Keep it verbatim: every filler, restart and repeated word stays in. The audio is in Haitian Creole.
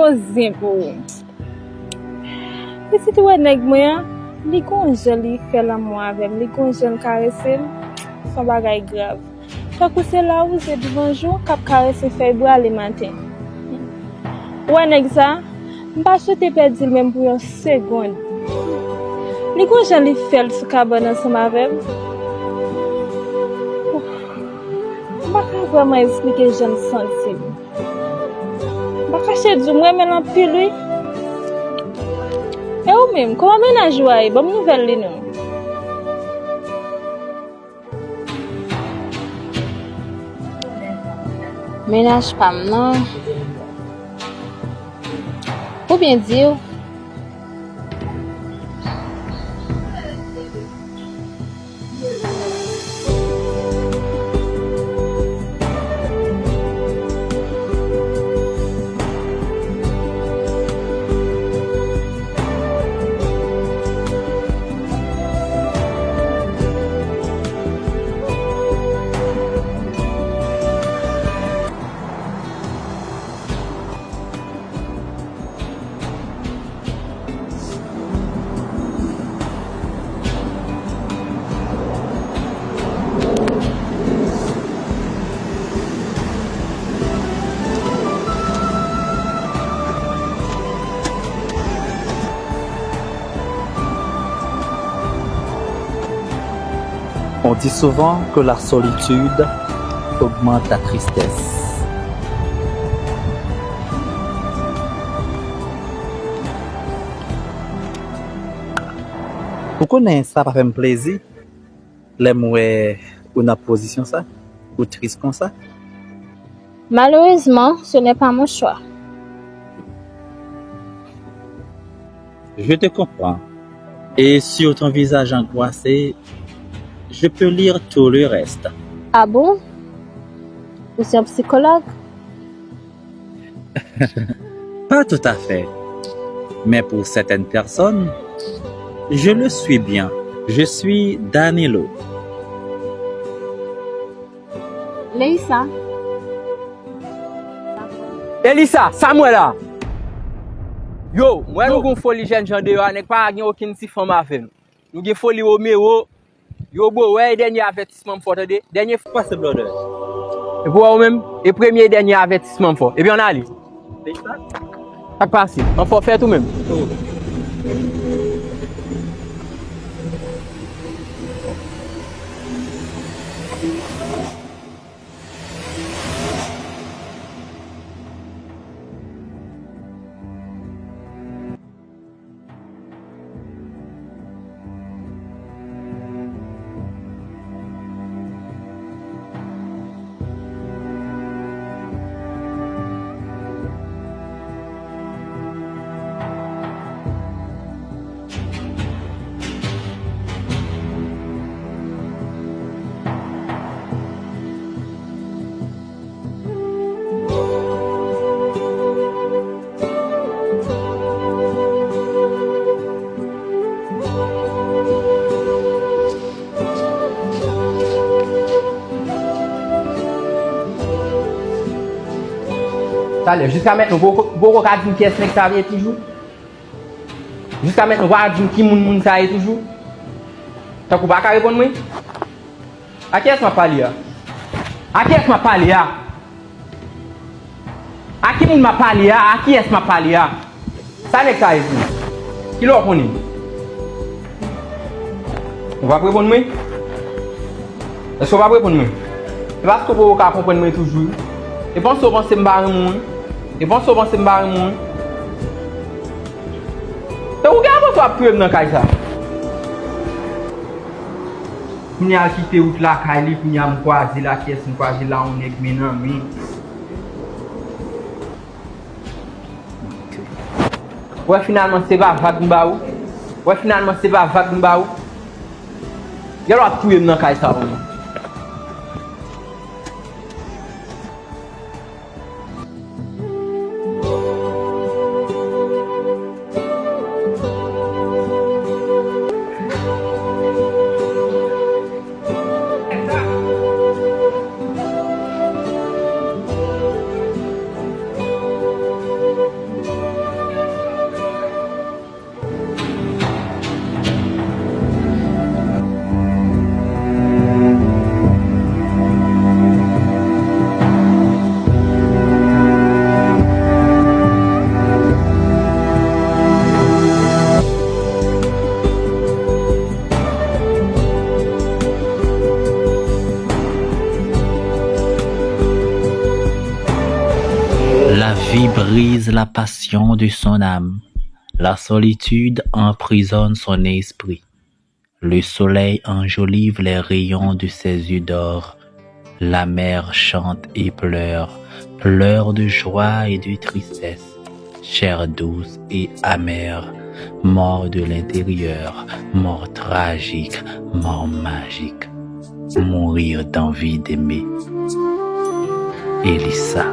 Yon zen pou ou. Pitit ou wè nèg mwen an, li gon jan li fè lanmou avè m, li gon jan l karese m, se yon bagay grav. Tankou se lawouze douvan jou k ap karese fèy bwa lematen. Ou wè nèg sa, m pa swete pèdi l menm pou yon segonn. Li gon jan li fè l sou kabann ansanm avè m. M pa ka vrèman esplike jan m santi m. M pa kache di w, m renmen l anpil, wi. E ou menm, kòman mennaj ou a ye? Ban m nouvèl li non. Mennaj pa m nan. Pou byen di w, On dit souvent que la solitude augmente la tristesse. Ou konnen sa pa fè m plezi lè m wè ou nan pozisyon sa, ou tris konsa. Malheureusement, ce n'est pas mon choix. Je te comprends. Et sur ton visage angoissé, je peux lire tout le reste. Ah bon? Ou se yon psikològ? Pas tout à fait. Mais pour certaines personnes, je le suis bien. Je suis Danilo. Leïssa. Elisa, sa m wè la? Yo, m wè nou gon foli jènjan deyò a, nèg pa gen okenn ti fanm avè nou. Nou gen foli Romero, yo bro, wè e dènye avètisman m fè w tande. Dènye. Pase blòdè. E pou wè ou menm, e premye e dènye avètisman m fè w. Ebyen ann ale. Sa k pase? Anfò fèt ou menm? Talè, jiska mentnan, ou poko, ou poko ka di m kiyès nèg sa ye toujou? Jiska mentnan, ou pa ka di m ki moun moun sa ye toujou? Tankou ou pa ka reponn mwen? A kiyès m ap pale a? A kiyès m ap pale a? A ki moun m ap pale a? A kiyès m ap pale a? Sa nèg sa ye pou ou? Kilè w konnen? Ou p ap reponn mwen? Èske w p ap reponn mwen? Se paske w poko ka konprann mwen toujou wi. E panse w panse m pa renmen w wi. E panse w panse m pa renmen w wi. Tankou gen avanse w ap touye m nan kay sa. Kounye a l kite wout lakay li, kounye a m kwaze l a kiyès m kwaze l a yon nèg men nan men. Wè finalman se pa vag m ba ou. Wè finalman se pa vag m ba ou. Gèlè w ap touye m nan kay sa ou menm. Vie brise la passion de son âme. La solitude emprisonne son esprit. Le soleil enjolive les rayons de ses yeux d'or. La mer chante et pleure, pleure de joie et de tristesse, chair douce et amère, mort de l'intérieur, mort tragique, mort magique, mourir d'envie d'aimer. Elisa.